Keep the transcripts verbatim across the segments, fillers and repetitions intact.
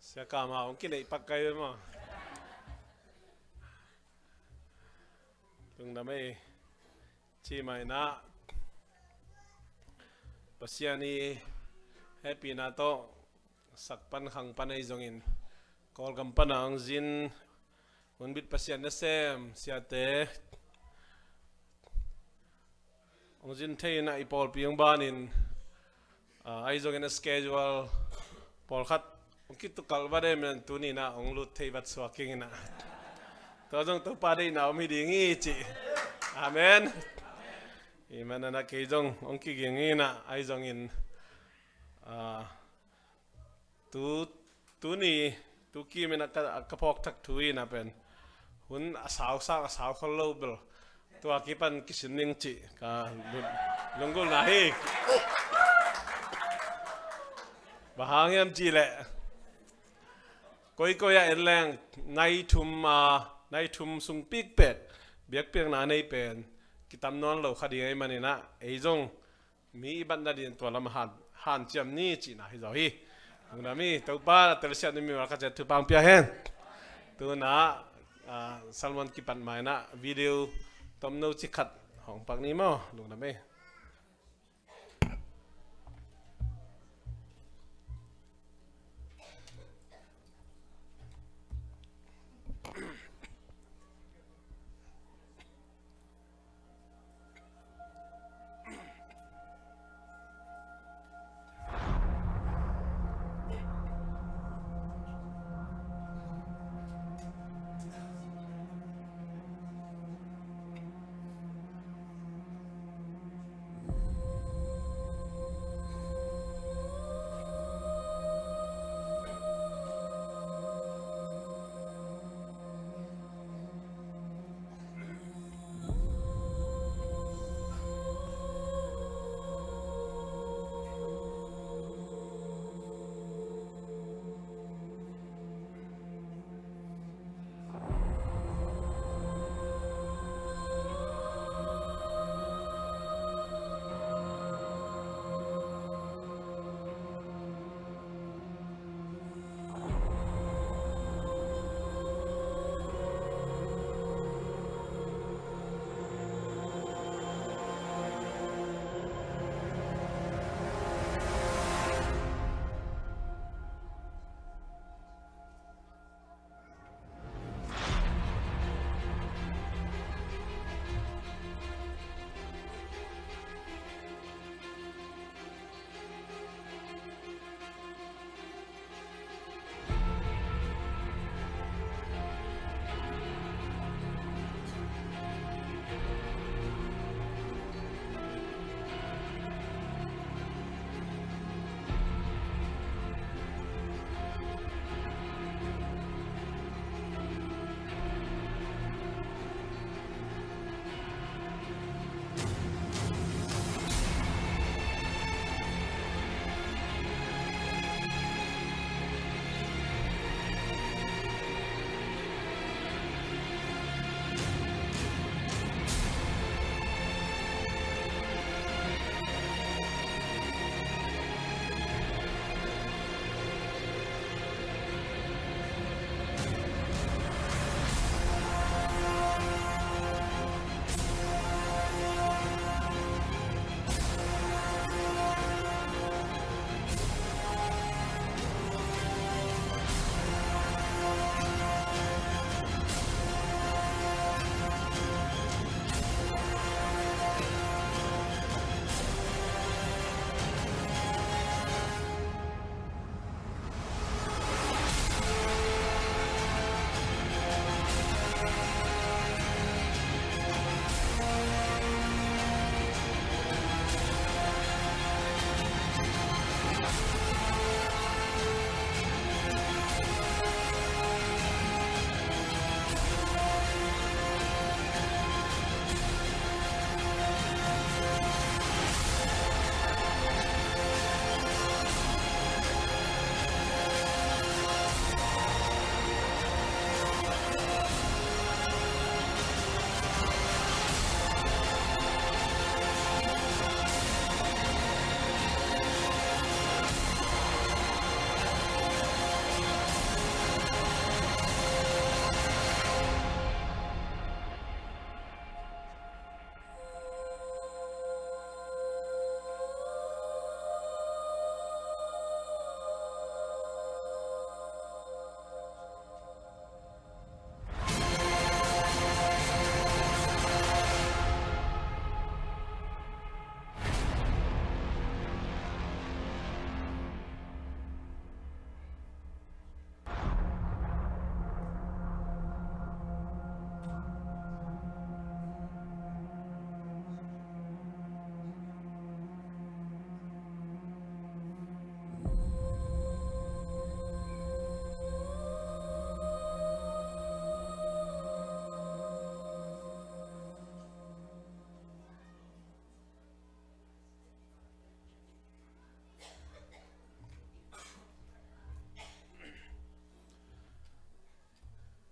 Sia Kam Hau hong kineih pak kai ve maw. Lungdam ei. Ci mai na Pasian i hehpihna tawh sak pan khang pan ahi zongin Kawlgam pana hong zin, hunbit Pasian nasem siate hong zin thei inah i pawlpi hong banin, ah, ahi zongin a schedule pawlkhat hong kitukalh vat e, men tuni inah hong lut thei vat suak keng inah. Tua zong Topa deihna om hi ding hi ci. Amen. Hih manana kei zong hong kiging inah ahi zongin, ah, tu, tuni, tu kim inah ka, ka phawk thak thu inah pen hun a sau sang a sau khol lo bel tua kipan kisin ning cih ka lung, lunggulhna hi. Bang hang hiam cih leh koikoi ah en leng nai thum, ah, nai thum sung pikpek biakpiakna nei pen kitam nawn lo kha ding ahih maninah ei zong mi i bat nading tua lam han, hanciam ni cihna hi zaw hi. Lungdam hi. Topa na telsiam ni mi mal khat ciat thupha hong pia hen. Tuna, ah, sermon kipat ma inah video tomno cikhat hong pak ni maw. Lungdam hi.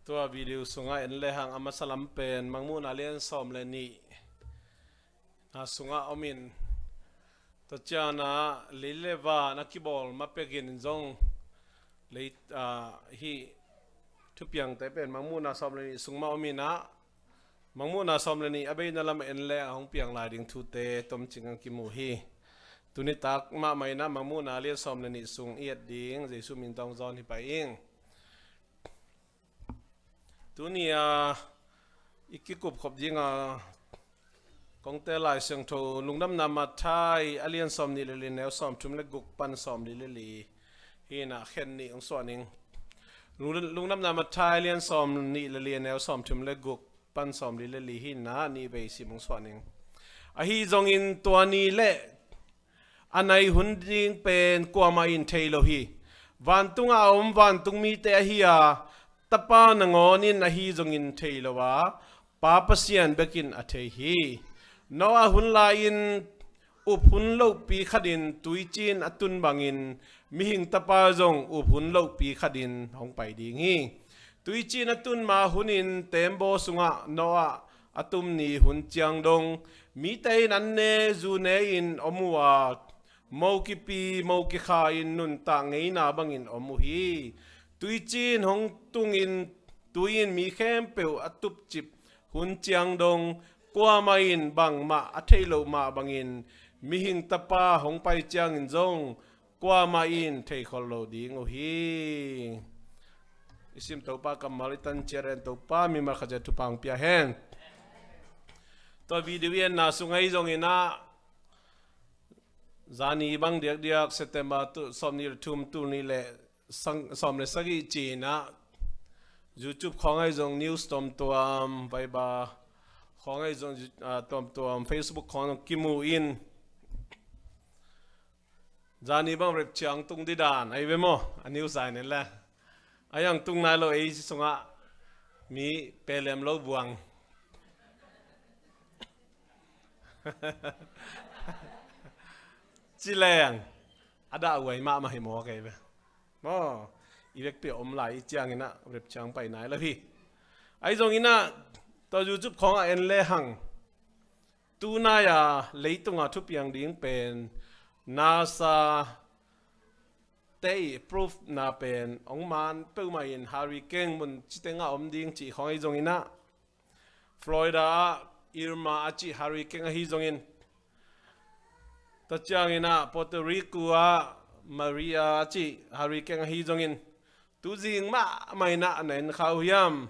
Tua video sungah en lehang a masa lam pen Mangmuhna lian sawm le nih na sungah om in, tua ciangin ah lei le van a kibawl ma pekin zong lei, ah, hih thupiangte pen Mangmuhna sawm le nih sung mah om in ah, Mangmuhna sawm le nih a beina lam en le a hong piang lai ding thute tomcing a kimu hi. Tuni tak mahmah in ah Mangmuhna lian sawm le nih sung i et ding Jesu min tawh zawn hi pah ing. Tuni a i kikup khop ding a kongte Lai Siangtho Lungdamna Matthai a lian sawm nih le li, neu sawm thum le guk pan sawm li le li hi in ah khen nih hong suah ning. Lung-, Lungdamna Matthai a lian sawm nih le li, neu sawm thum le guk pan sawm li le li hi in ah nih vei sim hong suah ning. Ahi zongin tua ni le a nai hun ding pen kuamah in thei lo hi. Vantungah a om vantung mite ahi a, Tapa nangawn in ahi zongin thei lo a, Pa Pasian bekin a thei hi. Noah hun lai-in up hun lohpi khatin tuicin a tun bangin Mihing Tapa zong up hun lohpi khatin hong pai ding hi. Tuicin a tun ma hunin teembaw sungah Noah a tum ni hun ciang dong mite in an ne zu ne-in om uh a, mo kipi mo kikha-in nuntak ngeina bangin om uh hi. Tuicin hong tungin tui in mi khempeuh a tupcip hun ciang dong kuamah in bangmah a theih loh mah bangin Mihing Tapa hong pai ciangin zong kuamah in theikhol lo ding uh hi. I sim Topa kammal i tan ciat en, Topa mimal khat ciat thupha hong pia hen. Tua video i enna sung ahi zongin ah zani bang diakdiak September tu, sawm nih le thum, tul nih le sang, sawm le sagih ci-in ah YouTube khawng ahi zong news tuamtuam, Viber khawng ahi zong, ah, tuamtuam, Facebook khawng zong kimu in. Zani bang rapture tung ding dan ahi ve maw? A news ah en le. Ahi zong tung nai lo, ei sungah mi pelem lo buang. Ci leng a dah huai mahmah hi maw kei ve. Maw, i vekpi a om lai i ciangin ah rapture pai nai lo hi. Ahi zongin ah tua YouTube khawng ah en lehang, tunai a leitung a thupiang ding pen NASA te i proof na pen hong man peuhmah in, hurricane mun ci teng ah om ding cih khawng ahi zongin ah, Florida ah Irma a cih hurricane ahi zongin, tua ciangin ah Puerto Rico ah Maria a cih hurricane ahi zongin, tuzing mahmah in ah na en kha uh hiam?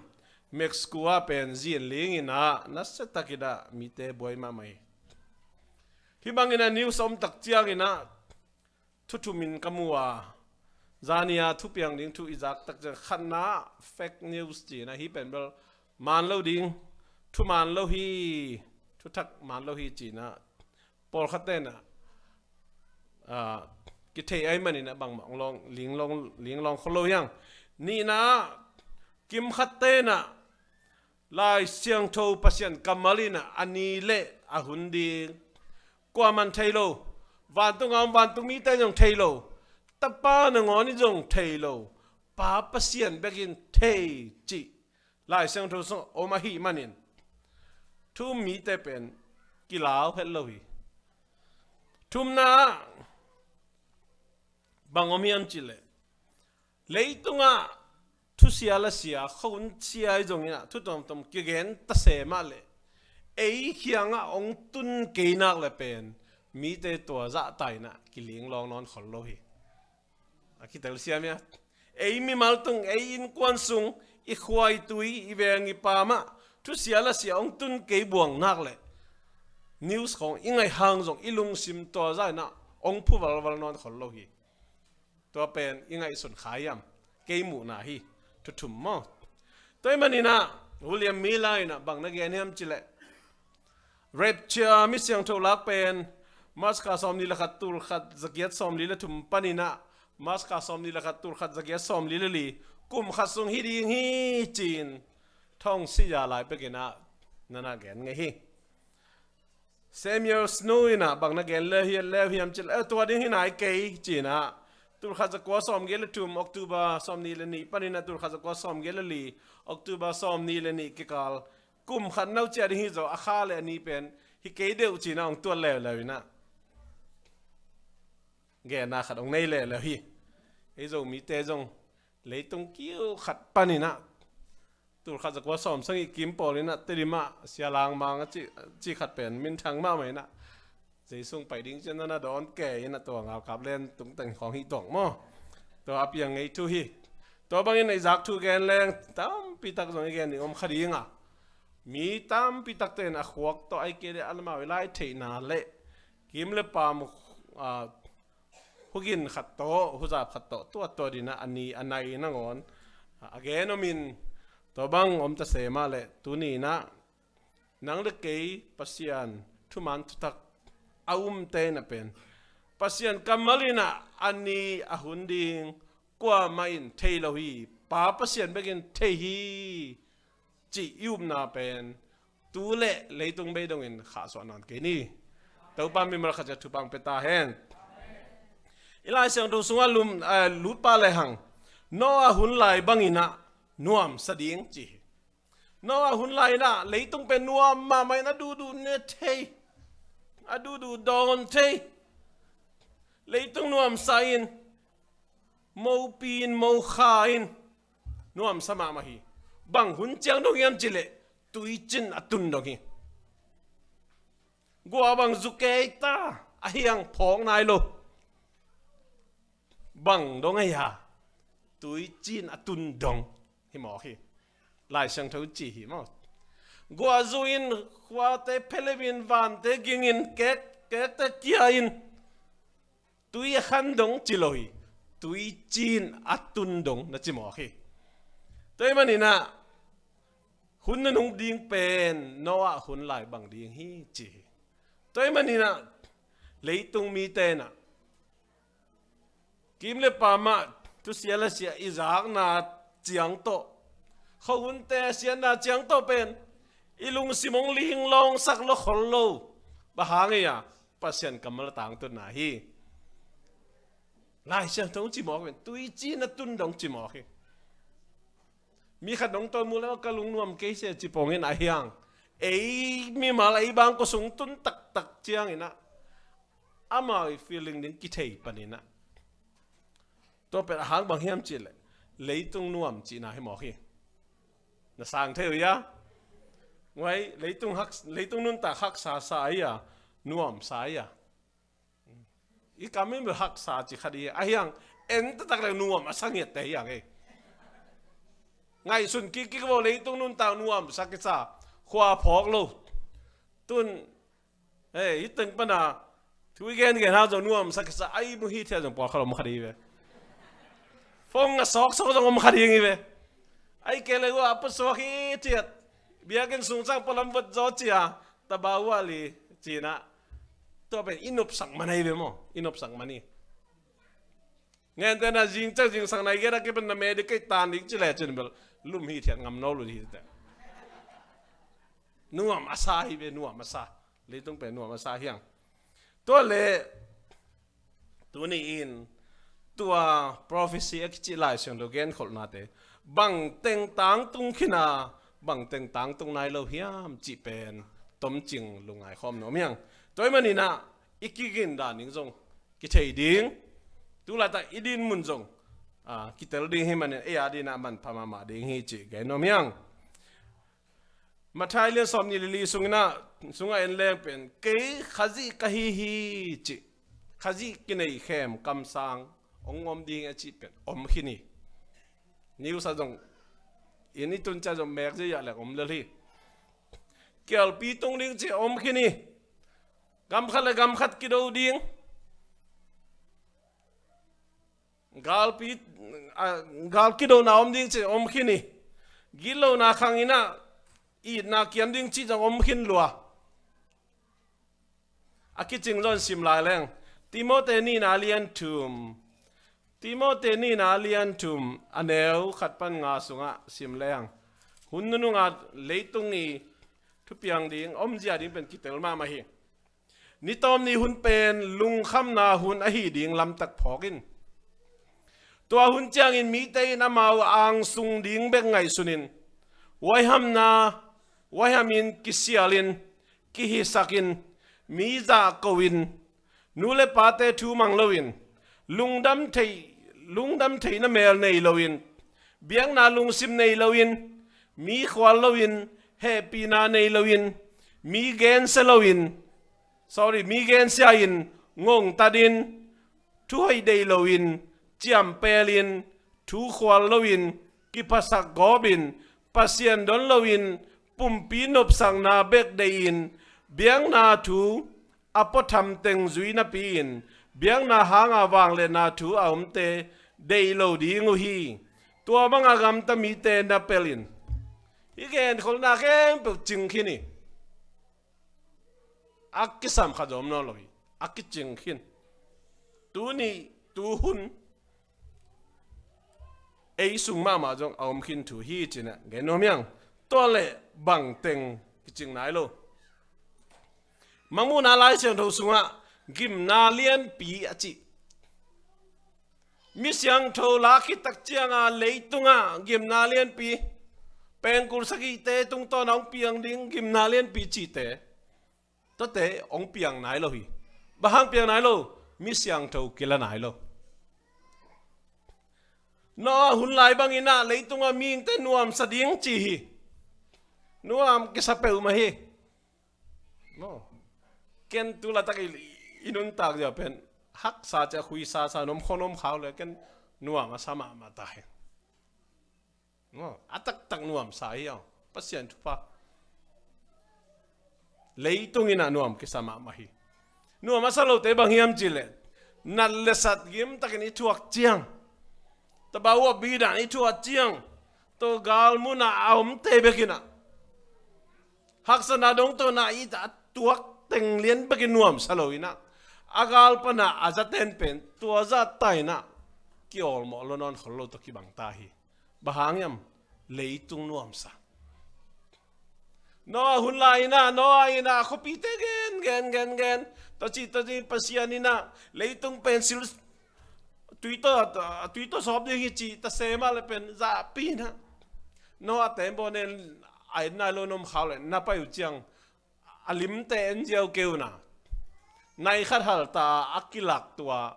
Mexico ah pen zin ling in ah nasia takin ah mite buai mahmah hi. Hih bangin ah news om tak ciangin ah thu thum in ka mu a, zani a thupiang ding thu i zak tak ciang khatna ah fake news ci-in ah, hih pen bel man lo ding, thu man lo hi, thuthak man lo hi ci-in ah pawlkhat ten ah, ah, kithei ahih manin ah bangmah hong lawng, linglawng, linglawng khol lo hi hang. Nihna ah kimkhat ten ah Lai Siangtho Pasian kammal in ah a ni le a hun ding kuaman thei lo. Vantung a om vantung mite zong thei lo. Tapa nangawn in zong thei lo. Pa Pasian bekin thei cih Lai Siangtho sung om ahih manin thu um mite pen kilau het lo hi. Thumna ah bang om hiam cih leh, leitungah thusia lasia, khuahun sia ahi zongin ah thu tuamtuam kigen ta se mah leh, ei kiangah hong tun kei nak leh pen mite tua zahta in ah kilinglawng nawn khol lo hi. A kitelsiam hia? Ei mimal tung, ei innkuan sung, i khua i tui, i veng i pam ah thusia lasia hong tun kei buang nak leh, news khawng i ngaih hang zong i lungsim tua zah in ah hong phu valval nawn khol lo hi. Tua pen i ngaihsun kha hiam? Kei muhna hi. Thu thum maw? Tua ahih manin ah William Miller in ah bang na gen hiam cih leh, rapture, mi siangtho lak pen March kha sawmnih le khat, tul khat za giat sawmli le thum panin ah March kha sawmnih le khat, tul khat za giat sawmli le li, kum khat sung hi ding hi ci-in thong si ya lai pekin ah na na gen ngei hi. Samuel Snow in ah bang na gen le hi, le hiam cih leh, eh, tua ding hi nai kei ci-in ah tulkhat zakua sawmgiat le thum, October sawmnih le nih panin ah tulkhat zakua sawmgiat le li, October sawmnih le nih kikal kum khat no ciat ding hi zaw, a kha le a ni pen hi kei deuh ci-in ah hong tuat leuleu in ah, genna khat hong nei leuleu hi. Ei Zomite zong leitung kiu khat panin ah tulkhat zakua sawmsagih kim pawl in ah Tedim ah Sia Lang Mang a ci, ci khat pen minthang mahmah in ah, Jesu hong pai ding ciang na dawn kei in ah tua ngalkap len tungteng khawng hi tuak maw? Tua a piang ngei thu hi. Tua bangin i zak thu gen leng tampi tak zong i gen ding om kha ding a, mi tampi takte in a khuak tawh, ahih kei leh amau i lai theihna le kim le paam, ah, hugin khat tawh, huzap khat tawh tuat tuat in ah a ni a nai nangawn a gen om in, tua bang om ta se mah leh tuni in ah nang le kei Pasian thuman thutak a umte in ah pen Pasian kammal in ah a ni a hun ding kuamah in thei lo hi. Pa Pasian bekin thei hi cih i upna pen tu le leitung bei dongin khahsuah nawn kei ni. Topa mimal khat ciat thupha hong pia ta hen. I Lai Siangtho sungah lum, eh, lut pah lehang Noah hun lai bangin ah nuamsa ding ci hi. Noah hun lai in ah leitung pen nuam mahmah in a duhduh ne thei, a duhduh dawn thei, leitung nuamsa in, mopi in, mokha in, nuamsa mahmah hi. Bang hun ciang dong hiam cih leh tuicin a tun dong hi. Gua bang zu kei ta, a hiang phawk nai lo. Bang dong a hia? Tuicin a tun dong hi mawk hi. Lai Siangtho ci hi maw? Gua zu in, khuate phelep in, vante ging in, kek, kekte kia in, tui a khan dong ci lo hi. Tuicin a tun dong na ci mawk hi. Tua ahih manin ah hun nunung ding pen Noah hun lai bang ding hi ci hi. Tua ahih manin ah leitung mite in ah kim le paam ah thusia lasia i zakna ciang tawh, khuahunte a siatna ciang tawh pen i lungsim hong linglawngsak lo khol lo. Bang hang hiam? Pasian kammal a tangtunna hi. Lai Siangtho hong ci mawk pen tuicin a tun dong ci mawk hi. Mi khat dong tawh mu le ka lungnuam kei se ci pongin a hiang, ei mimal, ei bangkua sung tun taktak ciangin ah amau i feeling ding kithei panin ah, tua pen a hang bang hiam cih leh leitung nuam cihna hi mawk hi. Na sang thei uh hia? Ngai, leitung hak, leitung nuntak haksa sa ahi a, nuamsa ahi a. I kam in bel haksa ci kha ding hi. A hiang, en taktak le nuam a sa ngiatte hi hang ei. Ngaihsun kikkik vo, leitung nuntak nuamsa kisa, khua phawk lo. Tun, hei, hih teng pana thu i gengen hang zong nuamsa kisa, a ihmu hithiat zong pawlkhat om kha ding hi ve. Phone a sawksawk zong om kha ding hi ve. Ahih kei leh hua a pusuak hithiat, biakinn sung sang pualam vot zaw cia, tabau a li ci-in ah, tua pen i nopsak man ahi ve maw? I nopsak man hi. Ngente na zing ciang zingsang nai gen a kipan na medicate tan ding ci lecin bel lum hithiat ngam nawn lo ding hi teh. Nuam a sa hi ve, nuam a sa. Leitung pen nuam a sa hi hang. Tua leh tuni in tua prophecy a kici Lai Siangtho genkholhnate bang teng tangtung khin a, bang teng tangtung nai lo hiam cih pen tomcing lungngai khawm nuam hi hang. Tua ahih manin ah i kigin dan ding zong kithei ding, tu laitak i dinmun zong, ah, kitel ding hi manin ei a dingin ah manpha mahmah ding hi cih gen nuam hi hang. Matthai lian sawmnih le li sungin ah, sungah en leng pen, kei Khazih ka hi hi cih, Khazih kinei khem kamsang hong om ding a cih pen om khin hi. News ah zong, inn i tun ciang zong mek ziahziah leng om lel hi. Kialpi tung ding cih om khin hi. Gam khat le gam khat kido ding. Galpi, a, gal kidona om ding cih om khin hi. Gitlona khang in ah itna kiam ding cih zong om khin lua. A kicing zong sim lai leng, Timothy nihna lian thum, Timothy nihna lian thum, a neu khat pan nga sungah sim leng, hun nunung a leitung i thupiang ding, omzia ding pen kitel mahmah hi. Ni tawm ni hun pen lungkhamna hun ahi ding lamtak phawk in. Tua hun ciangin mite in amau angsung ding bek ngaihsunin, huaihamna, huaihamin kisialin, kihisakin, mi zahkoin, nu le pate thu mang loin, lungdam thei, lungdam theihna mel nei loin, biakna lungsim nei loin, mi khual loin, hehpihna nei loin, mi gensia loin, sorry, mi gensia in, ngongtatin, thuhoih deih loin, ciampelin, thu khual loin, kiphasak gawpin, Pasian don loin, pumpi nopsakna bek deihin, biakna thu a puatham teng zui napi-in, biakna hanga vangliatna thu a omte deih lo ding uh hi. Tua banga gamta mite na pelin, hih genkholhna khempeuh cing khin hi. A kisam khat zong om nawn lo hi. A kicing khin. Tuni, tuhun, ei sung mahmah zong a om khin thu hi ci-in ah gen nuam hi ing. Tua leh bangteng kicing nai lo. Mangmuhna Lai Siangtho sungah gimna lianpi a cih. Mi siangtho la khit tak cianga leitungah gimna lianpi, pengkul sagihte tungtawn a hong piang ding gimna lianpi cihte, tuate hong piang nai lo hi. Bang hang piang nai lo? Mi siangtho kila nai lo. Noah hun lai bangin ah leitungah mihingte nuamsa ding ci hi. Nuam kisa peuhmah hi. Maw. Ken tu laitak i, i nuntak zia pen haksa cia khuisa sa, nuam khua nuam khau le ken nuam a sa mahmah ta hi. Maw. A taktak nuamsa hi aw. Pasian thupha. Leitung in ah nuam kisa mahmah hi. Nuam a sa lote bang hiam cih leh, nat le sat gimtakin i thuak ciang, tabau a bidan i thuak ciang, tua galmun ah a omte bek in ah haksatna dongtawna i ta a tuak teng lian bekin nuamsa lo in ah, a gal pana a zaten pen tua zahta in ah kiawlmawh lo nawn khol lo tawh kibang ta hi. Bang hang hiam? Leitung nuamsa. Noah hun lai in ah, Noah in ah khuapite gen, gen, gen, gen, tua ci, tua ci, Pasian in ah leitung pen sil, tui tawh, tui tawh sawp ding hi ci ta se mah leh pen zahpi in ah, Noah te bawl nen, a en nai lo na om khau leh na pai uh ciang, a limte en ziau kei un ah, nai khat halta a kilak tua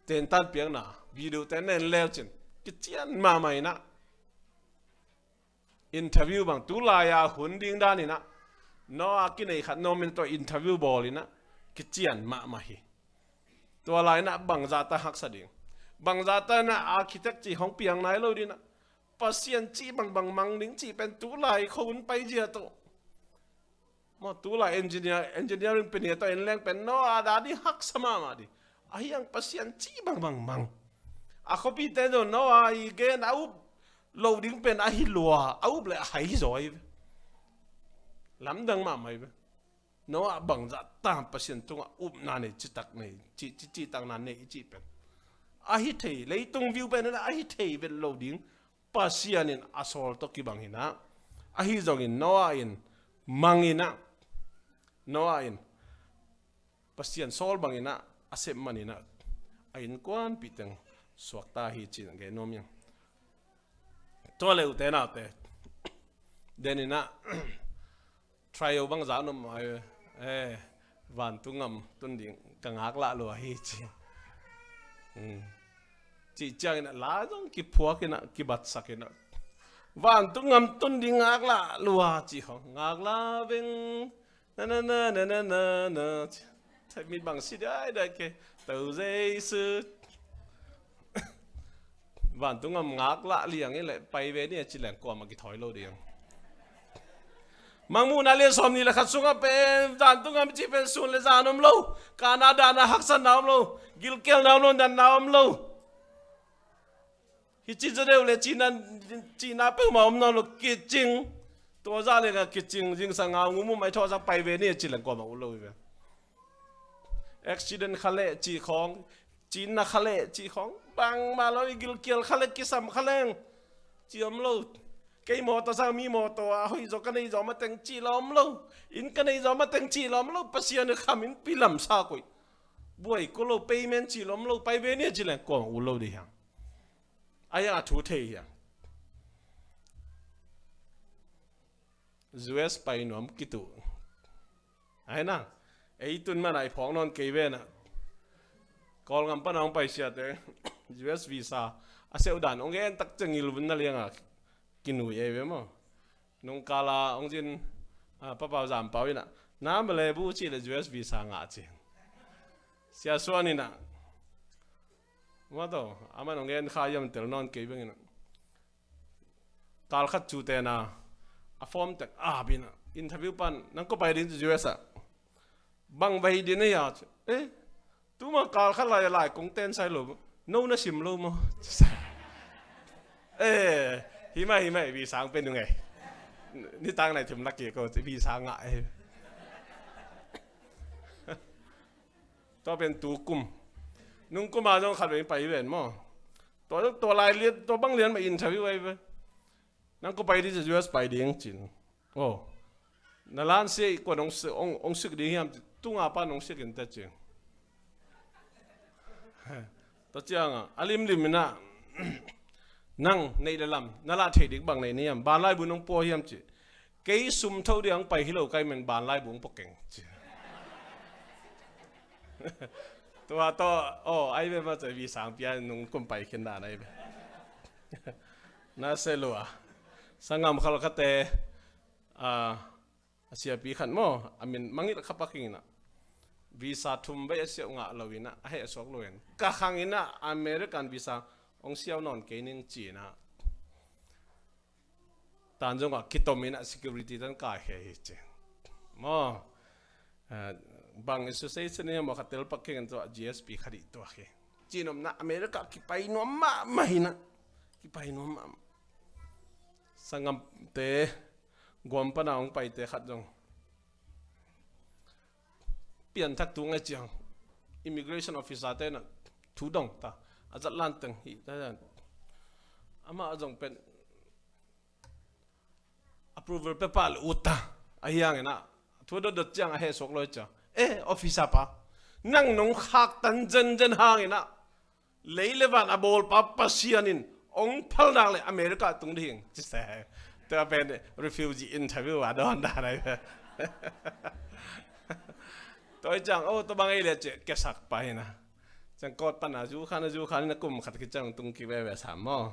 tentan piakna video te na en leu cin, kician mahmah in ah. Interview bang tu lai-a hun ding dan in ah, Noah kinei khat na om in tua interview bawl in ah, kician mahmah hi. Tua lai in ah bangzahta haksa ding, bangzahta in ah architect cih hong piang nai lo ding in ah, Pasian cih bangbang mang ding cih pen tu lai khuahun paizia tawh, maw, tu lai engineer, engineering pen hi a, tua en leng pen Noah a ding haksa mahmah ding. Ahi hang Pasian cih bangbang mang. A khuapite zong Noah i gen a up lo ding pen ahi lua, a up leh a hai zaw hi ve. Lamdang mahmah hi ve. Noah bangzahta Pasian tungah upna nei, citak nei, ci, ci, citakna nei i cih pen ahi thei, leitung view pen in ah ahi thei vet lo ding. Pasian in a sawl tawh kibang in ah, ahi zongin Noah in mang in ah, Noah in Pasian sawl bang in ah a sep man in ah, a innkuanpih teng suakta hi ci-in gen nuam ing. Tua leh ute naute, den in ah, trial bangzah na om ai, eh, vantung gam tun ding ka ngaklah lua hi ci. Hmm. Cih ciangin ah la zong kiphuak in ah, kibatsak in ah, vantung gam tun ding ngaklah lua ci khong, ngaklah veng, na na na na na na na. Mit bang si dai dai ke, tau zei su. Vantung gam ngaklah liang i leh pai ve ni a ci leng kuamah kithawi lo ding. Mangmuhna lian sawmnih le khat sungah pen vantung gam cih pen sun le zan om lo, kana dana haksatna om lo, gilkialna om lo, natna om lo. Hi ci zaw deuh le cihna, cihna peuhmah om nawn lo, kicing. Tua zah le ka kicing, zingsang a ngum um ai thawhsak pai ve ni a ci leng kuamah ut lo hi ve. Accident kha leh cih khawng, cinna kha leh cih khawng, bangmah lo, i gilkial kha leh kisam kha leng cih om lo. Kei mawtaw sang mi mawtaw a hoih zaw ka nei zaw mateng cih la om lo. Inn ka nei zaw mateng cih la om lo. Pasian in kham innpi lamsa koih. Buai ko lo, payment ci lom lo, pai ve ni a ci leng kuamah ut lo dih hiang. A hiang a thu thei hiang. U S pai nuam kitu. Ai na, ei tun mana i phawk nawn kei ve na. Kawlgam pana hong pai siate U S visa a seuh dan hong gen tak ciang ngilvun na lianga kinui ei ve maw. Nungkala hong zin, ah, Papau Zampau ina, na malebu cih le U S visa ngah ci. Sia Suan ina, maw taw, aman hong gen kha hiam tel nawn kei beng ina. Kal khat cu tena a form tek a bina interview pan, nang ko pai ding U S ah? Bang vai ding a ya? Eh, tuma kal khat lai lai kong ten sai lo. No na sim lo maw? Eh, himai himai visa ang pen nung ei. Ni tang nai thim lak ki ko visa ngah ei. Tua pen tu kum. Nung kum a zong khat vei pai ven maw. Tua, tua lai lian, tua bang lian ma interview ai ve. Nang ko pai ding ci, U S pai ding cin. Oh. Na lan sia i kuan ong, ong, ong sik ding hiam ci, tunga pan ong sik in ta cin. Tua cianga a limlim ina, nang neih le lam na lah thei dik bang nei ni hiam, ban laibu nong pua hiam ci. Kei sum tho ding ang pai hi lo kai men ban laibu ong pua keng ci. Tua tawh, oh, ai ve ma cai visa ang pia nung kum pai khin dan ai ve. Na se lua. Sangam khal khate, ah, a siapi khat maw, a min mangit kha paking ina. Visa thum vei a siau ngah lo ina, a heh suak lo in. Ka khang ina American visa ong siau nawn kei ning ci ina. Tan zong a kitom ina security tan kai he hi ci. Maw, eh, bang association ina maw kha tel paking in tua G S P kha dih tua hi. Cinomna America kipai nuam mahmah ina. Kipai nuam mahmah. Sangamte, guam pana hong paite khat zong pianthak tu ngai ciang immigration officer te na thu dong ta a zat lan teng hi ta. Ama a zong pen approval paper le ut ta a hiang ina thu dot dot ciang a he sok loi ciang. Eh, officer pa, nang nong khak tan zen zen hang ina lei le van a bawlpa Pasian in ong phal nak le America tung ding ci se. Tua pen refugee interview a dawn dan ai. Tua i ciang, oh, tua bang ei le ci, kiasak pa hi na. Ciang kawt pan a zu khan, a zu khan in a kum khat khit ciang tung kik veve sam maw.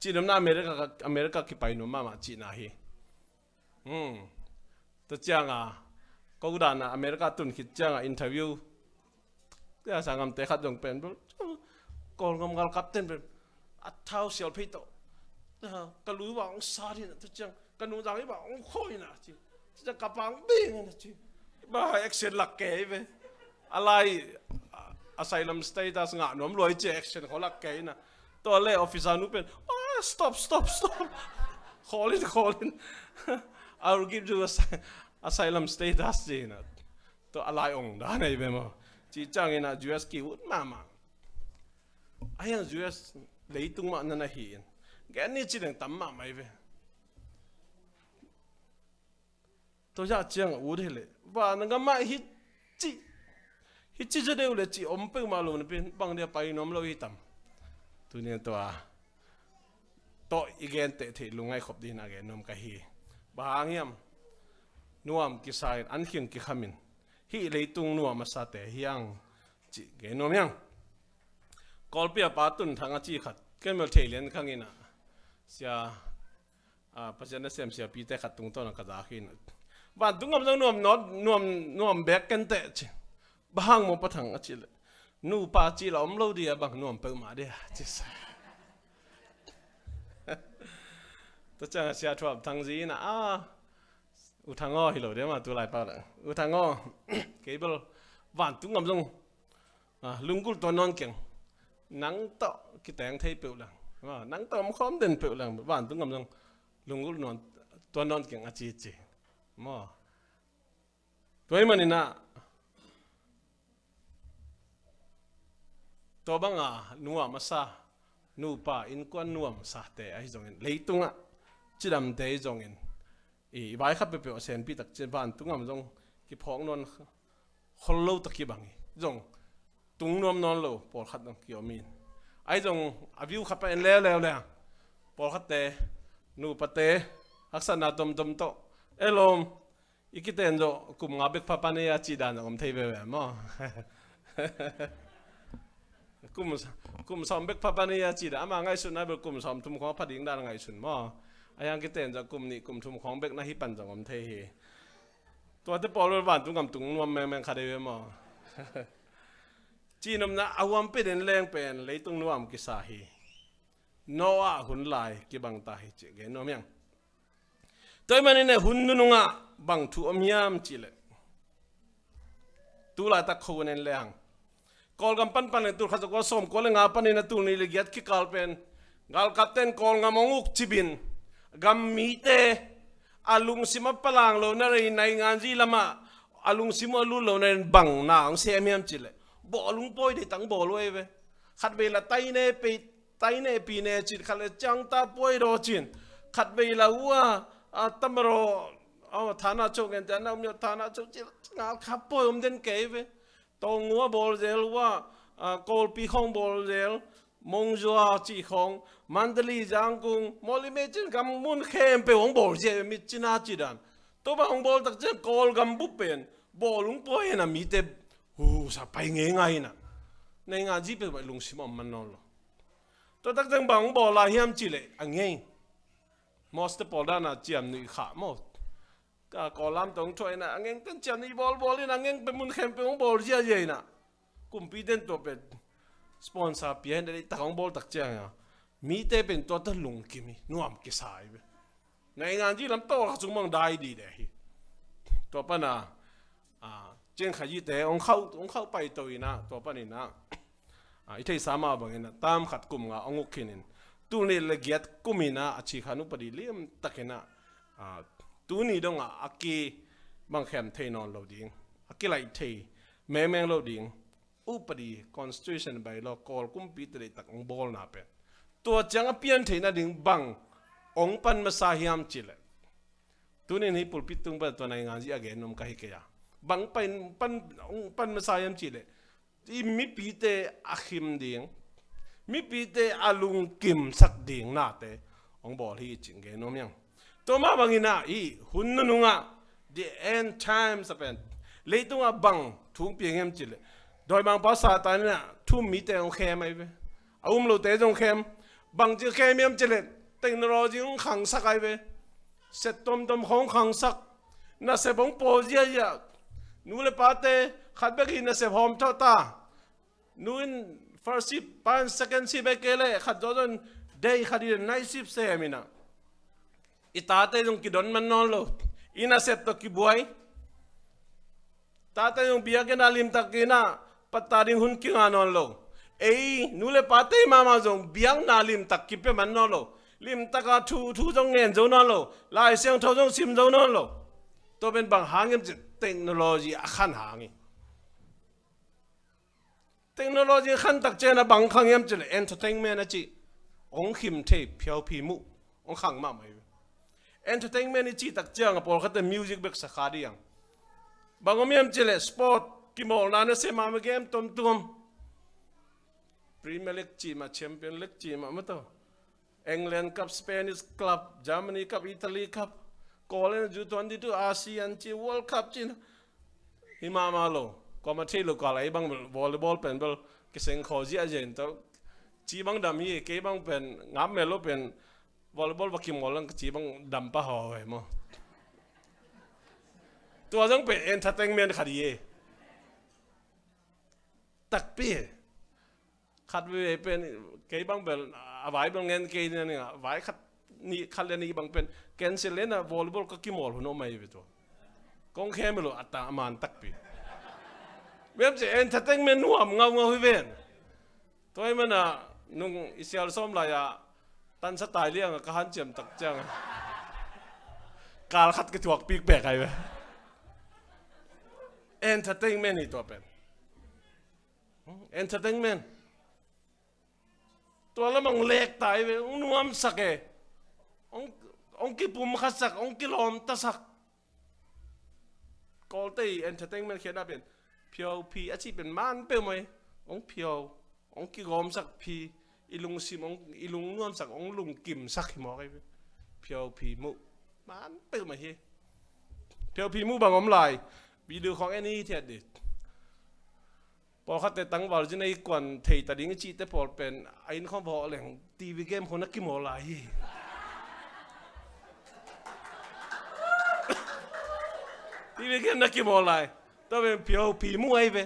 Cinomna America, America kipai nuam mahmah cihna hi. Hmm. Tua cianga ko dana America tun khit cianga interview tia sangamte khat zong pen bel Kawlgam galkap ten pen a thau sial phei tawh ka lui bang ong sa dina, tua ciang ka nungzang hi bang ong khaw ina ci. Tua ciang ka pang bing ina ci. Ba accent lak kei ve. A lai, a, asylum status ngah nuam luai ci accent khaw lak kei ina. Tua le officer nu pen, ah, stop, stop, stop. Khawl in, khawl in. I will give you asy-, asylum status ci ina. Tua a lai ong dan ei ve maw. Ci ciang ina U S ki ut mahmah. A hiang U S leitung mah na na hi in. Gen ni ci deng tam mahmah ei ve. Tua zah ciang a ut hi le. Van a gamah hi ci. Hi ci za deuh le ci om peuhmah lo na pen. Bang dia pai nuam lo hi tam. Tuni tua. Tawh i gen teh theih lungai khop dihna gen nuam ka hi. Bang hang hiam. Nuam kisa in an khin kikham in. Hih leitung nuam a sate hiang ci gen nuam hiang. Kawlpi a pa tun thang a ci khat. Ken mel thei lian khang ina. Sia a, Pasian na sem siapite khat tungtawn a ka zak hi na. Vantung ngam zong nuam nawt, nuam, nuam bek ken teh ci. Bang hang maw Pa Thang a ci le. Nupa ci la om lo dia bang nuam peuhmah dia ci sa. Tua ciang a sia thuap thang zi na a. U Thang aw hi lo dia ma tu lai pa la. U Thang aw. Kei bel vantung ngam zong a, lunggulh tuan nawn keng. Nang tawh kiteng thei peuh leng. A, nang tawh om khawm den peuh leng. Vantung ngam zong lunggulh nuam tuan nawn keng a ci ci. Maw. Tua ahih manin ah tua banga nuam a sa, nupa innkuan nuam a sate ahi zongin, leitungah cidamte ahi zongin, i, i vai khat peuhpeuh a senpi tak ci, vantung ngam zong kiphawk nawn khol lo tak hi bang hi. Zong tung nuam nawn lo pawlkhat dong kiom in. Ahi zong a view khat pa en leuleu le pawlkhatte, nupate, haksatna tomtom tawh, elom, i kiten zawh kum nga bek pha pan ei a cih dan zong om thei veve maw? Kum, kum sawm bek pha pan ei a cih dan, ama ngaihsutna bel kum sawm thum khawng a pha ding dan ngaihsun maw? A hiang kiten zawh kum nih kum thum khawng bek na hi pan zong om thei hi. Tuate pawl bel vantung gam tung nuam mengmeng kha dei ve maw? Cihnopna a huam pia den leng pen leitung nuam kisa hi. Noah hun lai kibang ta hi cih gen nuam hiang. Tua ahih manin hun nunungah bang thu om hiam cihleh, tu laitak khuanen lehang Kawlgam panpan leng tul khat za kua sawm kua le nga panin a tul nih le giat kikal pen galkapten Kawlgam hong uk cibin gam mite a lungsim a palang lo na rei nainganzi lamah a lungsim uh a lut lo na in bang na hong sem hiam cihleh, bawlung pawi dei tang bawl uh ei ve. Khat vei la taine pei taine pine cin, khat le ciangta puai daw cin, khat vei la uh a, a tamaraw, a thana chok en te a na um yo thana chok cin, ngal kha puai om den kei ve. Tawng uh a bawl zel uh a, a kawlpi khawng bawl zel, Mongzua cih khawng, Mandalay, Zangkung, mawlime cin gam mun khempeuh hong bawl zia ve, mit cina ci dan. Tua bang hong bawl tak ciang Kawlgam bup pen bawlung puai en a mite husa pai ngei ngai in a, nainganzi peuh bai lungsim a om man nawn lo. Tua tak ciang bang hong bawl lai hiam cihleh a ngei. Mawste pawl dana ciam nuih khah maw? Ka Kawlam tawh hong thuah in a, a ngeng ten ciam nuih bawlbawl in a, a ngeng pen mun khempeuh hong bawl ziazia in a. Kumpi ten tua pen sponsor pia in a, deihtak hong bawl tak ciang a, mite pen tua tawh lungkim hi, nuam kisa hi ve. Nainganzi lam tawh kha sung mang dai dide hi. Tua pana a, ciangkhazite hong khauh, hong khauh paito in a, tua panin a, a, i theihsa mah bangin a, tam khat kum nga hong uk khin in, tul nih le giat kum in a, a cikha upadi liamtak in a, a, tuni dongah a kibang khem thei nawn lo ding, a kilaih thei mengmeng lo ding, upadi, constitution, bylaw, Kawl kumpite deihtak hong bawlna pen tua ciang a pian theih nading bang hong pan masa hiam cihleh, tunin hih pulpit tung pan tua nainganzi a gen nuam ka hi kei a. Bang pan, pan, hong pan masa hiam cihleh, i mipite a khim ding, mipite a lungkimsak ding nate hong bawl hi cih gen nuam hiang. Tua mah bangin a, i hun nunungah, the end times a pen leitungah bang thu hong piang hiam cihleh, dawimangpa Satan in a thu um mite hong khem ahi ve. A um lote zong khem. Bangci khem hiam cihleh, technology hong khangsak ahi ve. Set tomtom khawng khangsak. Nasep hong pawl ziazia. Nu le pate khat bek hi nasep hawm thawh ta. Nu in first shift, pa in second shift, ei kei leh khat zawh zong day khat hi night shift sem in a, i tate zong kidon man nawn lo. I nasep tawh kibuai. Tate zong biakinn a limtak in a, patta ding hun kinga nawn lo. Ei nu le pate mahmah zong biakna limtak kipia man nawn lo. Limtak a thu, thu zong ngen zo nawn lo. Lai Siangtho zong sim zo nawn lo. Tua pen bang hang hiam cihleh technology a khan hang hi. Technology khan tak ciang a bang khang hiam cihleh entertainment a cih hong khim thei phiauphi muh hong khang mahmah hi. Entertainment i cih tak ciang a pawlkhatte music bek sa kha ding. Bang om hiam cihleh sport kimawlna nasem mahmah, game tomtuam. Premier League cih mah, Champion League cih mah, mah tawh England Cup, Spanish Club, Germany Cup, Italy Cup, Korean Ju twenty-two, ASEAN ci, World Cup ci. Hi mahmah lo. Kuamah thei lo kal a, ei bang bel volleyball pen bel kiseng khaw ziahziah in tawh. Ci bang dam hi, kei bang pen ngap mel lo pen volleyball va kimawl lang ka ci bang dam pah haw hi maw. Tua zong pen entertainment khat hi e. Takpi. Khat veve pen kei bang bel a vai bel ngen kei ning a, vai khat nih, khat le nih bang pen cancel lena volleyball ka kimawl hun om ahi ve tua. Kong khem lo a ta a man takpi. Bem ci entertainment nuam ngaungau hi ven. Tua ahih mana nung i sial sawm lai-a tansa tai lianga ka hanciam tak cianga kal khat kithuak pikpek ahi ve. Entertainment hi tua pen. Entertainment. Tua lam hong lek ta hi ve, hong nuamsak e. Hong, hong kipumkhatsak, hong kilawmtasak. Kawlte i entertainment khiatna pen phiauphi a cih pen man peuhmah hi. hong phiau, hong kigawmsak phi, i lungsim hong, i lungnuamsak, hong lungkimsak hi mawk ahi ve. Phiau phi muh man peuhmah hi. Phiau phi muh bang om lai? Video khawng en i thiat dih. Pawlkhatte tangval zin a i kuan thei ta ding i cihte pawl pen a inn khawng va hawh leng TV game khawng na kimawl lai hi. TV game na kimawl lai. Tua pen phiau phi muh ahi ve.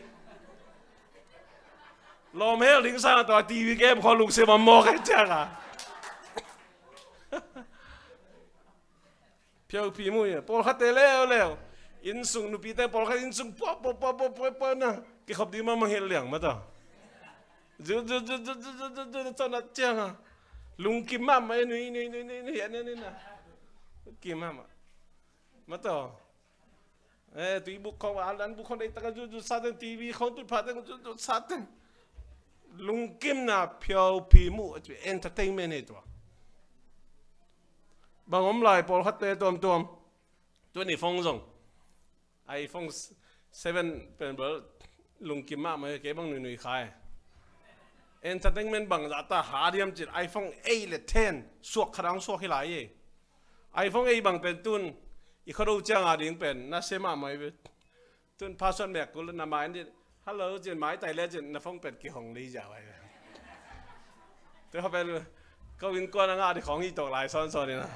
Lawm hel ding sang a tua TV game khawng lungsim a mawk ahi ciang a. Phiau phi muh hi. Pawlkhatte leuleu, innsung nupite pawlkhat innsung pua pua pua pua pua pua na kikhop ding mah mah hilh liang mah tawh. Zu zu zu zu zu zu zu zu zu na ciang a lungkim mahmah, eh, nui nui nui nui nui, eh, nui nui na. Kim mahmah. Mah tawh. Eh, tui buk khawng, a lan buk khawng deih tak a zu zu sa teng, TV khawng tut pha teng zu zu sa teng. Lungkimna, phiau phi muh, entertainment hi tua. Bang om lai pawlkhatte tuamtuam. Tuni phone zong, iPhone seven pen bel lungkim mahmah hi, kei bang nuinui khai. Entertainment bangzah ta hat hiam cih leh iPhone eight le ten suak khat a hong suak hi lai hi. iPhone eight bang pen tun i Khuado ciang a ding pen nasia mahmah hi ve. Tun password mek kul na mai in dih. Hello cin, maitai le cin, na phone pen kihong lei ziau ahi. Tua pen ko innkuan a ngah dih khawng hi tawk lai sawnsawn in a.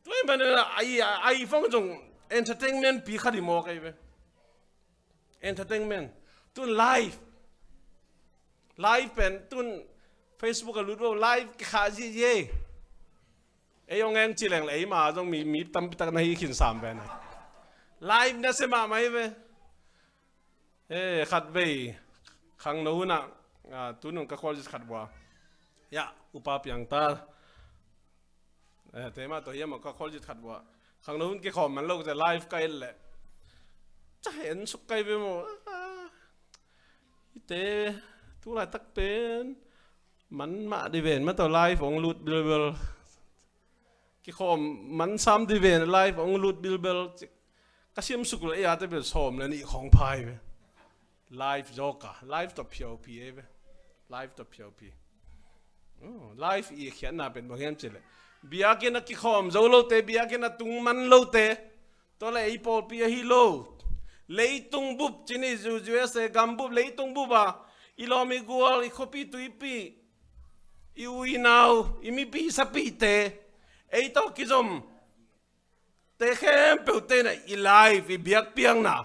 Tua ahih manin a, a, iPhone zong entertainment pi khat hi mawk ahi ve. Entertainment. Tun live. Live pen tun Facebook a lut vo, live kikhah ziahziah. Ei hong eng ci leng le eima zong mi, mi tampi tak na hi khin sam pen a. Live nasia mahmah hi ve. Eh, khatvei khangno hun ah, ah, tunung ka college khat vua. Ya, upa piang ta. Eh, tema to hiam a ka college khat vua. Khangno hun kikhawm man lo te live ka et leh. Ca en suk kai ve maw. Ah, ite, tu laitak pen man mah dih ven mah tawh live hong lut bilbel. Kikhawm man sam dih ven live hong lut bilbel. Ka sim suk leh ei a te bel sawm le nih khawng pha hi ve. Live zawk a, live tawh phiau phi ahi ve. Live tawh phiau phi. Oh, live i khiatna pen bang hiam cih leh, biakinn a kikhawm zo lote, biakinn a tung man lote, tua leh ei pawlpi ahi lo. Leitung bup ci ni, U S A gam bup, leitung bup a i lawm i gual, i khuapi tuipi, i u i nau, i mipi i sapite, ei tawh kizom te khempeuhte in a i live, i biakpiakna,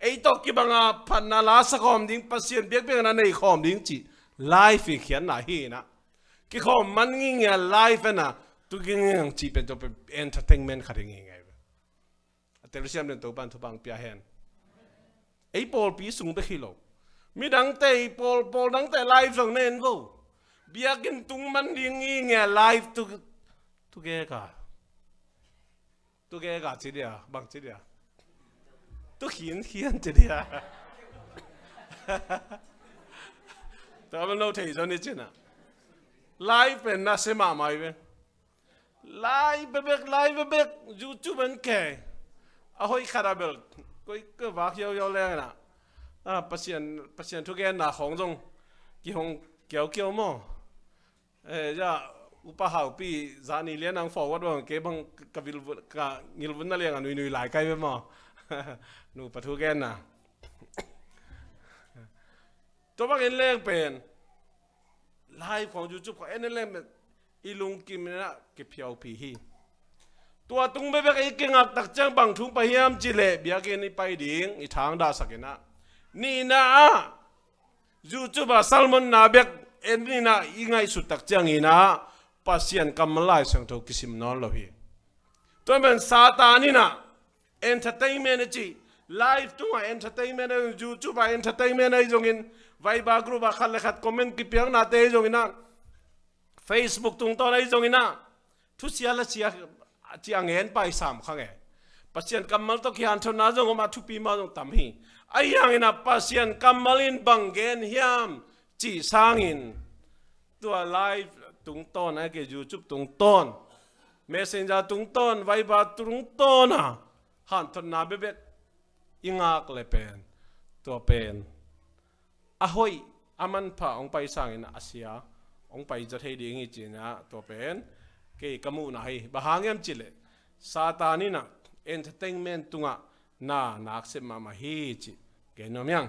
ei tawh kibang a phatna la sa khawm ding, Pasian biakpiakna nei khawm ding cih live i khiatna hi in a. Kikhawm man ngingia live in a, tu ngingiang cih pen tua pen entertainment khat hi ngingia hi ve. A telsiam den Topan thupha hong pia hen. Ei pawlpi sung bek hi lo. Midangte, i pawl, pawl dangte live zong na en vo. Biakinn tung man ding ngingia live tu, tu gek a. Tu gek a ci dia, bang ci dia. Tu khinkhian ci dia. Tua bel no thei zaw ni cin a. Live pen nasia mahmah hi ve. Live bekbek, live bekbek, YouTube en ke. A hoih khat a bel koi ka vak hiauhiau leng in a. Ah, Pasian, Pasian thugenna khawng zong kihong kiaukiau maw. Eh, ya, Upa Haupi, zani lian ang forward bang, kei bang ka vilvun, ka ngilvunna liang a nuinui lai kai ve maw. Nupa thugenna. Tua bang en leng pen live khawng, YouTube khawng en leng pen i lungkim in a kiphiauphi hi. Tua tung bekbek i kingak tak ciang bang thu pai hiam cih leh biakinn i pai ding, i thang dahsak in a. Nihna ah, YouTube ah sermon na bek en in a i ngaihsut tak ciangin a Pasian kammal Lai Siangtho kisim nawn lo hi. Tua pen Satan in a entertainment a ci, live tungah entertainment a, YouTube ah entertainment ahi zongin, Viber group ah khat le khat comment kipiaknate ahi zongin a, Facebook tungtawn ahi zongin a, thusia la sia, sia ngen pai sam kha nge. Pasian kammal tawh kihanthawnna zong om a, thupi mah zong tam hi. Ahi hangin a Pasian kammal in bang gen hiam cih sangin, tua live tungtawn a, ke YouTube tungtawn, Messenger tungtawn, Viber tungtawn a hanthotna bekbek i ngak le pen, tua pen a hoih, a manpha hong pai sangin a sia hong pai zaw thei ding hi cinah tua pen kei ka muhna hi. Bang hang hiam cihleh Satan inah entertainment tungah na naksep mahmah hi cih gen nuam hiang.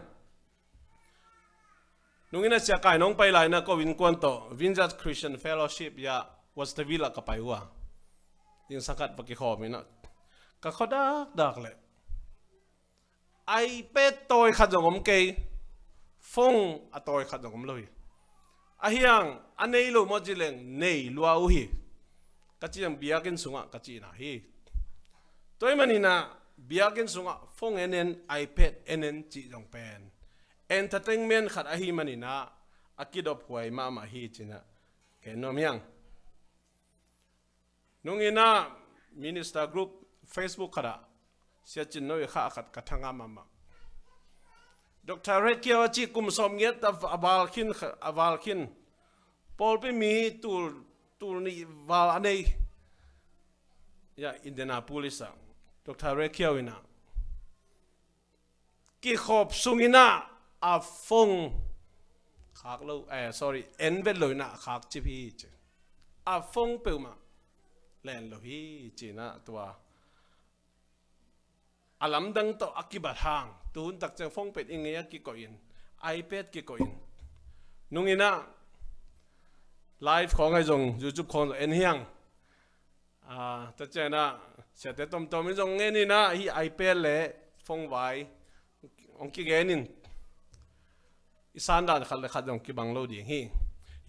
Nungin a sia kai nong pai lai na ko innkuan tawh Vineyard Christian Fellowship ya Watsonville ah ka pai uh a, inn sangkhat va kikhawm inah ka khua dakdak leh iPad tawi khat zong om kei, phone a tawi khat zong om lo hi. A hiang a nei lo maw ci leng nei lua uh hi. Ka ci ang biakinn sungah ka cihna hi. Tua ahih maninah biakinn sungah phone en en, iPad en en cih zong pen entertainment khat ahih maninah a kidophuai mahmah hi cinah gen nuam hiang. Nunginah minister group Facebook khatah Sia Cin No i kha khat ka thangam mahmah. Doctor Red Kiau a cih kum sawm ngiat a val khin, a val khin pawlpi mi tul, tul nih val a nei ya Indianapolis ah Doctor Red Kiau inah kikhop sunginah a phone khak lo, eh, sorry, en vet lo inah khak cip hi ci. A phone peuhmah len lo hi cinah tua a lamdang tawh a kibat hang tuhun tak ciang phone pen i ngei a kikoihin, iPad kikoihin, nunginah live khawng ahi zong YouTube khawng zong en hiang. Ah, tua cianah siate tomtom in zong ngeninah hih iPad le phone vai hong kigenin i sandan khat le khat zong kibang lo ding hi.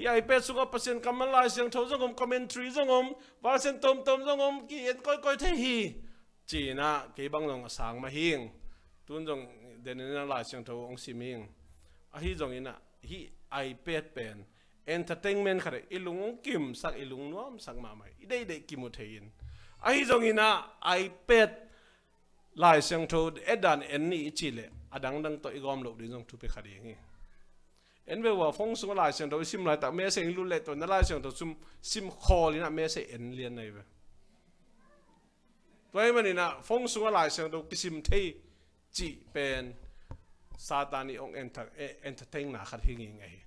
Hih iPad sungah Pasian kammal, Lai Siangtho zong om, commentary zong om, version tomtom zong om, ki-en kawikawi thei hi. Cinah kei bang zong a sang mah hing. Tun zong deninah Lai Siangtho hong sim hing. Ahi zonginah hih iPad pen entertainment khat i lung hong kimsak, i lung nuamsak mahmah, i deihdeih kimu thei in. Ahi zonginah iPad Lai Siangtho et dan en ni i cih leh a dangdang tawh i gawm loh ding zong thupi kha ding hi. En ve ua, phone sungah Lai Siangtho i sim laitak message in lut leh tua na Lai Siangtho sum sim khawl inah message en lian na hi ve. Tua ahih maninah phone sungah Lai Siangtho kisim thei cih pen Satan i hong enter-, e-, entertainna khat hi ngingei hi.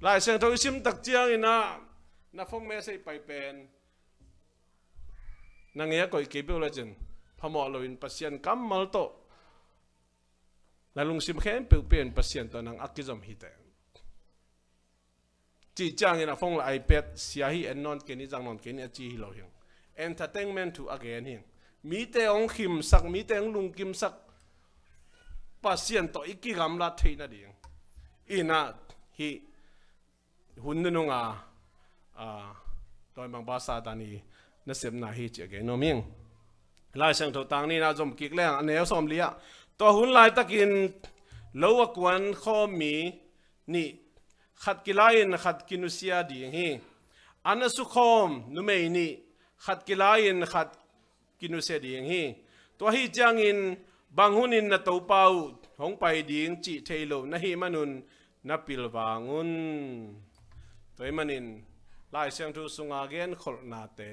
Lai Siangtho i sim tak cianginah na phone message pai pen na ngei a koih kei peuh lecin phamawh loin Pasian kammal tawh na lungsim khempeuh pen Pasian tawh nang a kizom hi teh. Cih ciangin a phone le iPad sia hi, en nawn kei ni, zang nawn kei ni a ci hi lo hing. Entertainment thu a gen hing. Mite hong khimsak, mite hong lungkimsak, Pasian tawh i kigamlat theih nading. Inah hih hun nunung a, a, dawimangpa Satan i nasepna hi ci a gen nuam hing. Lai Siangtho tang nihna zom kik leng a neu sawmli ah, tua hun laitakin lo a kuan khawm mi nih khat kilai-in khat kinusia ding hi. An a sukhawm numei nih khat kilai-in khat kinusia ding hi. Tua ahi ciangin bang hunin na Topa uh hong pai ding cih thei lo na hih manun na pilvang un. Tua ahih manin Lai Siangtho sunga genkholhnate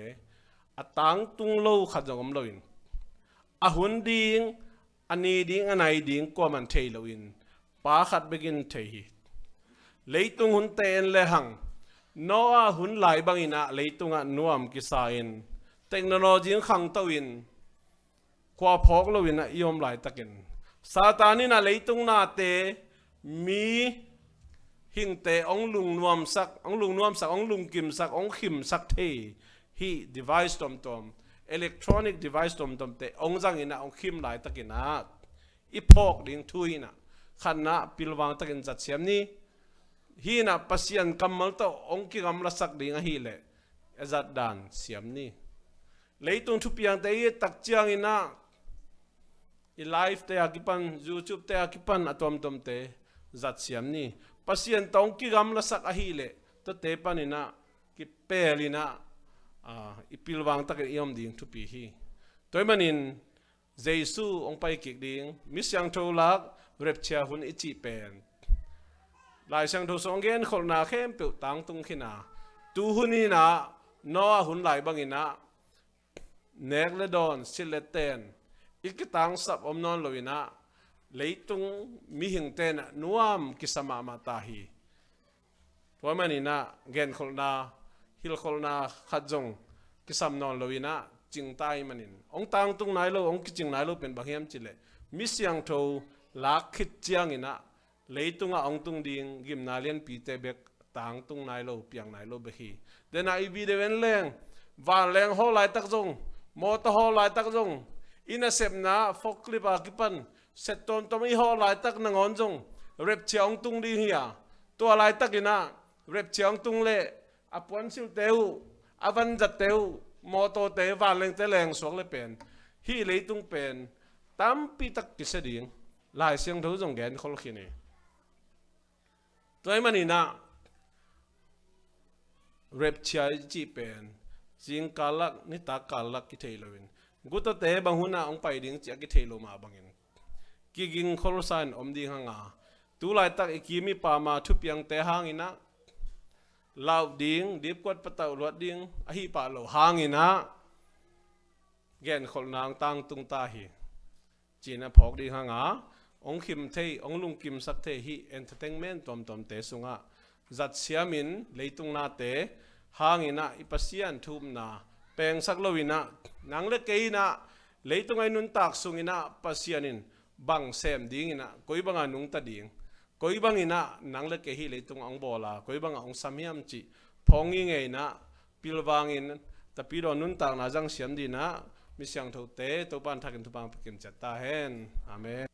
a tangtung lo khat zong om loin, a hun ding, a ni ding, a nai ding kuaman thei loin Pa khat bekin thei hi. Leitung hunte en lehang, Noah hun lai banginah leitungah nuam kisa-in, technology in khangto-in, khua phawk loinah i om laitakin Satan inah leitung nate, mi hingte hong lungnuamsak, hong lungnuamsak, hong lungkimsak, hong khimsak thei hih device tomtom, electronic device tomtomte hong zanginah hong khim laitakinah i phawk ding thu hinah khatna pilvang takin zat siam ni. Hinah Pasian kammal tawh hong kigamlasak ding ahileh a zat dan siam ni. Leitung thupiangte i et tak cianginah i live te a kipan, YouTube te a kipan a tuamtuamte zat siam ni. Pasian tawh hong kigamlasak ahileh tuate paninah kipelinah, a, i pilvang takin i om ding thupi hi. Tua ahih manin Jesu hong pai kik ding, mi siangtho lak, rapture hun i cih pen Lai Siangtho sung hong genkholhna khempeuh tangtung khin a, tu hun inah Noah hun lai banginah nek le dawn, silh le ten i kitangsap om nawn lo in ah, leitung mihing ten ah nuam kisa mahmah ta hi. Tua ahih manin ah genkholhna, hilhkholhna khat zong kisam nawn lo in ah cing ta ahih manin, hong tangtung nai lo, hong kicing nai lo pen bang hiam cih leh, mi siangtho lak khit ciangin ah leitungah hong tung ding gimna lianpite bek tangtung nai lo, piang nai lo bek hi. Denah i video en leng, vanleng hawl laitak zong, mawtaw hawl laitak zong, i nasepna forklift a kipan set tawmtawm i hawl laitak nangawn zong rapture hong tung ding hi a, tua laitakin ah rapture hong tung leh a puansilhte uh, a vanzatte uh, mawtawte, vanlengte leng suak le pen, hih leitung pen tampi tak kisia ding. Lai Siangtho zong genkhol khin hi. Tua ahih manin ah rapture i cih pen zingkal lak, nitak kal lak kithei lo in, gutawte bang hun ah hong pai ding cih a kithei lo mah bangin kigingkholsa in om ding hang a, tu laitak i kim i pam a thupiangte hangin ah lauh ding, dipkuat patauh luat ding ahi pah lo hangin ah genkholhna hong tangtung ta hi, ci-in a phawk ding hang a, hong khim thei, hong lungkimsak thei hih entertainment tuamtuamte sungah zat siamin, leitung nate hangin ah i Pasian thu-upna pengsak lo in ah, nang le kei in ah leitung a i nuntak sungin ah Pasian in bang sem dingin ah, koi banga nungta ding, koi bangin ah nang le kei hih leitung a hong bawl a, koi banga hong sam hiam cih phawk ngei in ah, pilvangin Tapidaw nuntakna zang siam dingin ah mi siangthote Topa'n thakin thupha hong pia kim ciat ta hen. Amen.